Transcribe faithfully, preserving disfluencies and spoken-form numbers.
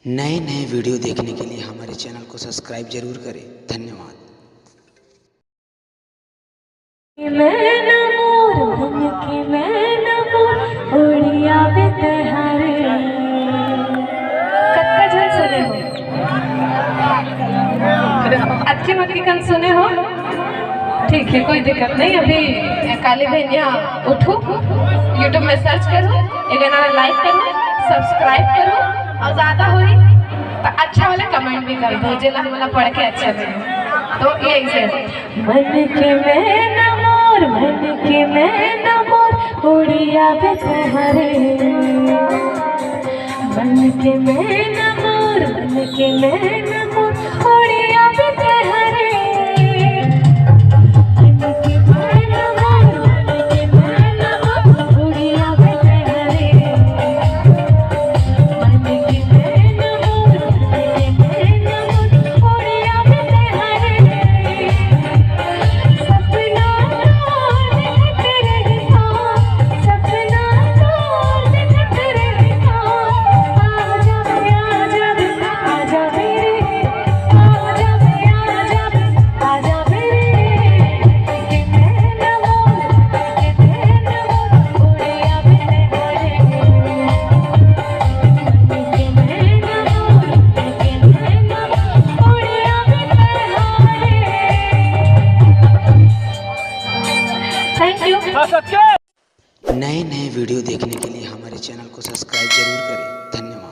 नए नए वीडियो देखने के लिए हमारे चैनल को सब्सक्राइब जरूर करें। धन्यवाद। मैना मोर मन के मैना मोर उड़िया बितहरे। कतका झन सुने हो? अतके मत के कन सुने हो? ठीक है, कोई दिक्कत नहीं। अभी काली बहन यहाँ उठू, YouTube में सर्च करो, ये गाना लाइक करो, सब्सक्राइब करो, और ज्यादा होई तो अच्छा वाला कमेंट भी कर दो, जेला हमला पढ़ के अच्छा लगे। तो ये ऐसे मन के मैना मोर, मन के मैना मोर उड़िया बितहरे। मन के मैना मोर, मन के मैना मोर उड़िया बितहरे। मन के मैना मोर, मन के मैना मोर उड़िया बितहरे। मन के मैना मोर, मन के मैना मोर उड़िया बितहरे। सपना तोर देखत रहिथों, सपना तोर देखत रहिथों। आजा, आजा, आजा मेरे, आजा, आजा, आजा मेरे। Thank you. नए नए वीडियो देखने के लिए हमारे चैनल को सब्सक्राइब जरूर करें। धन्यवाद।